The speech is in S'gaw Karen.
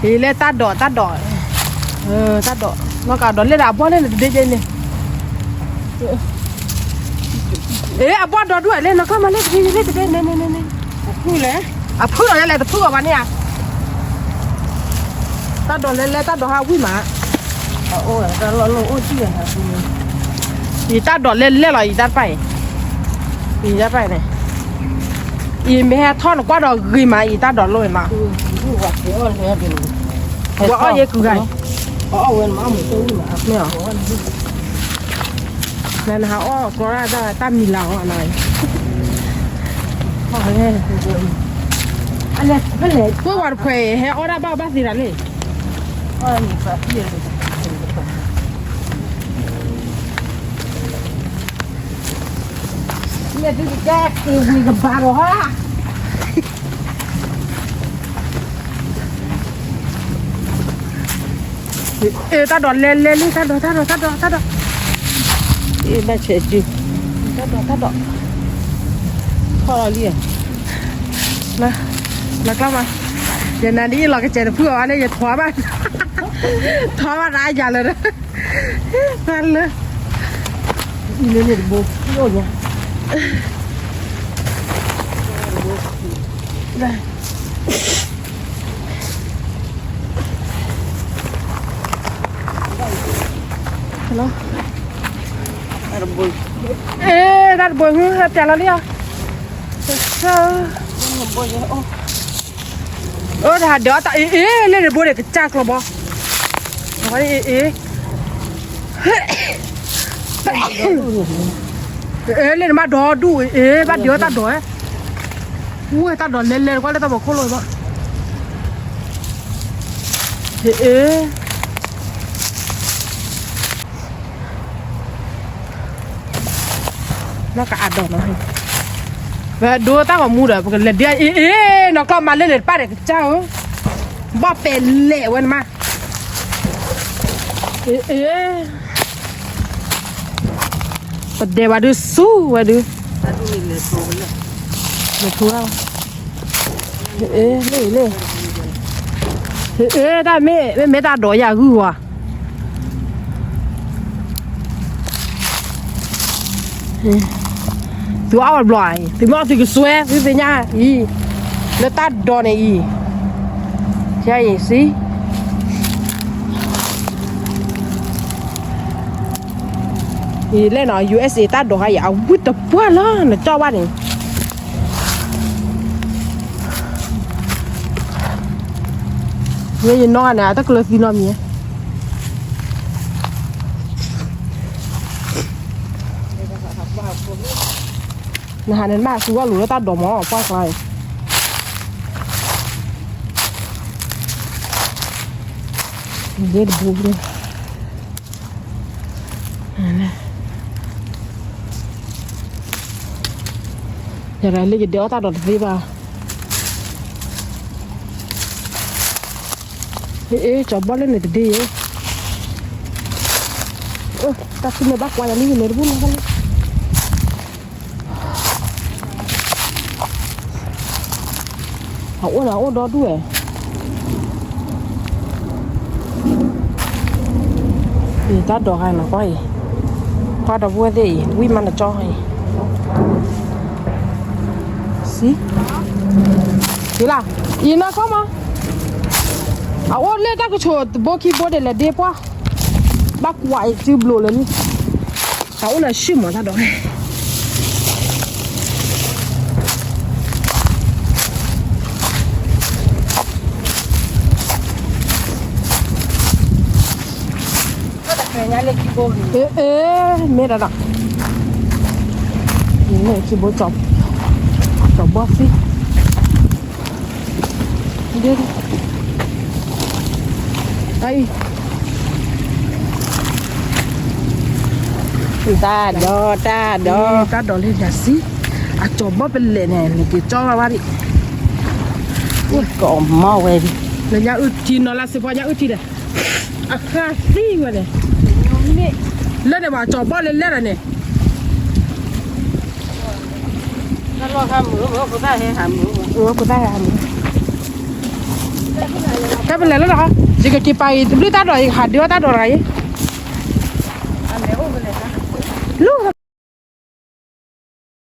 အံၤလဲၣ်တၢ်ဒိး တၢ်ဒိး, တၢ်ဒိး, နီၢ်ကဒီးလဲၣ်ဒီးအဘီၣ်လဲၣ်န့ၣ်တဒ့ကဲန့ၣ်, အ့ အဘီၣ်ဒီဒူၣ်လဲၣ် နီၢ်ကမၤလဲၣ်တဒ့လဲၣ်တဒ့န့ၣ်န့ၣ်န့ၣ်, အဖုၣ်လဲၣ် တဖုၣ်အီၤဘၣ်န့ၣ်ဧါ, တၢ်ဒိးလဲၣ်လဲၣ် တၢ်ဒိးဟးဝံၣ်မး, အံၤတၢ်ဒိးလဲၣ်လဲၣ်လီၤ အံၤတၢ်တဖၣ်အံၤ, အံၤတၢ်တဖၣ်အံၤန့ၣ်, အံၤမ့ၢ်ဟဲထီၣ်နကွၢ်ဒီးဂ့ၤမး အံၤတၢ်ဒိးလိၣ်န့ၣ်လီၤ, ဝဲအီၣ်ယဲကုဂၤအံၤ, မ့ၢ်အီၤ, နဟးအီၣ်ကီရၣ်တၢ်မံၤလၤအီၤနီၤ, ပှၤတဖှဲး ဟဲအီၣ်ဒၣ်ဘၣ်ဘၣ်သ့ဒၣ်လံ မ့ၢ်သုတကဲက့ၤဝံၤကဘၣ်လီၤ, အ့ တၢ်ဒိးလဲၤလဲၤလံ တၢ်ဒိး တၢ်ဒိး တၢ်ဒိး တၢ်ဒိး, အ့ ဘၣ်ဆဲးစု, တၢ်ဒိး တၢ်ဒိး, ထီၣ်လီၤလံ, နကျီၢ်မး, ယနၤဒ်အံၤလီၤကစဲးတဖုၣ်အီၤဘၣ်န့ၣ် ယထွါဘၣ်, ထွါဘၣ်တၢ်ယၤလၢာ်ဒီး, တၢ်လၢ, အံၤန့ၣ်န့ၣ်တဘိ, အိၣ်ညါ အ့ တၢ်တဘိဟူ ဟဲပျးလီၤလံဧါ, အ့ တၢ်ဒိးတၢ်အ့ အ့ လၢန့ၣ်ဘိန့ၣ် ကစၢ်ကျီဘီ, အ့ အ့ လၢန့ၣ်မးဒီဒူၣ် အ့ ဘၣ်ဒိးတၢ်ဒိး, ဝဲတၢ်ဒိးလဲၤလဲၤကွၢ်လၢတၢ်ဘီခိၣ်လိၤဘၣ်, အ့ နီၢ်ကအးဒီးနီၤ, ပဒိတၢ်ဂီၤမူဒီး ပကလဲၤဒ်အံၤ အ့ နီၢ်ကျီၢ်မၤလၢန့ၣ်တပၣ်ဒီးကစၢ်ဧၢ, ဘီၣ်ပဲာ်လဲၣ်ဝဲန့ၣ်မး, အ့ ပဒဲးဘၣ်ဒုးဆူဝဲဒုး, လဲၤထူ, လၢ, အ့ တၢ်မ့ၢ် မ့မ့ၢ်တၢ်ဒိးယၤဂုၢ်ဝါ သုအီၣ်ဝဲဘျီအံၤ သုမ့ၢ်အီၣ်သုကစွဲ သုသ့ၣ်ညါအံၤ လၢတၢ်ဒိးန့ၣ်အံၤ ယၤအံၤစံ အံၤလဲၣ်နီၤ ယူဢ့စ့ တၢ်ဒိးခါအံၤ အဝံၣ်တပှၢ်လီၤ နကၠီၣ်ဘၣ်န့ၣ် မ့ၢ်ယနီၢ်ဂၤန့ၣ် အတကျၢၤသံနီတမံၤ နဟးန့ၣ် နဘၣ်သူဝဲလူၤလၢတၢ်ဒိးမး ပှၢ်ကျါအံၤ ဒ့တဘိ ယၤလၢယဒဲအီၣ်တၢ်ဒိးတသ့ဘၣ် အ့ ကၠီၤဘီၣ်လၢန့ၣ်တဒ့ယဲ တၢ်ဆူမဲာ်ဘၣ်ကွၢ်ယၤလံ ယလဲၤတဘူၣ်လီၤ အအိၣ်ဒီးအိၣ်ဒီဒူၣ်ဝဲ အံၤတၢ်ဒိးဂၤနီၤ ကွၢ်အံၤ ကွၢ်ဒီပုၢ်ဝဲၢ်သ့ၣ်အံၤ ဝံၣ်မးနကၠီအံၤ စံ ယလၢ အံၤနီၢ်ကီၢ်မး အအိၣ်လၢတၢ်ကဆိးတဘိခံဘိဒ်လဲၣ်ဒ့ပှၢ် ဘၣ်ကွၢ်အံၤစုဘျိးလၢလံ အအိၣ်လၢဆူၣ်မးတၢ်ဒိး အ့ မ့ၢ်ဒၣ်ဒီး ခံဘိ ကၠီၤဘီၣ်သံ တၢ်ဒိး တၢ်ဒိး တၢ်ဒိးလၢယၤစံ အကၠီၤဘီၣ်ပလဲၣ်န့ၣ် နက့ၤကၠီၣ်ဝဲဝါဒံး ကီးမီၢ်ဝဲဒံး လၢညါအုၣ်ထံနီၤလၢစ့ဖီညါအုၣ်ထံဒီး အခါသံဝဲန့ၣ် လၢန့ၣ်ဘၣ်ကၠီၤဘီၣ်လၢလဲၣ်ဒီးန့ၣ် ပသၣ်ဟဲဟးမုာ် ပသၣ်ဟဲဟးမုာ် တၢ်ပလဲၤလီၤတခီ, ယကက့ၤပာ်အံၤတဘျုးတၢ်ဒိး ယကဟးဒုးအီၣ်တၢ်ဒိးတဂၤအံၤ.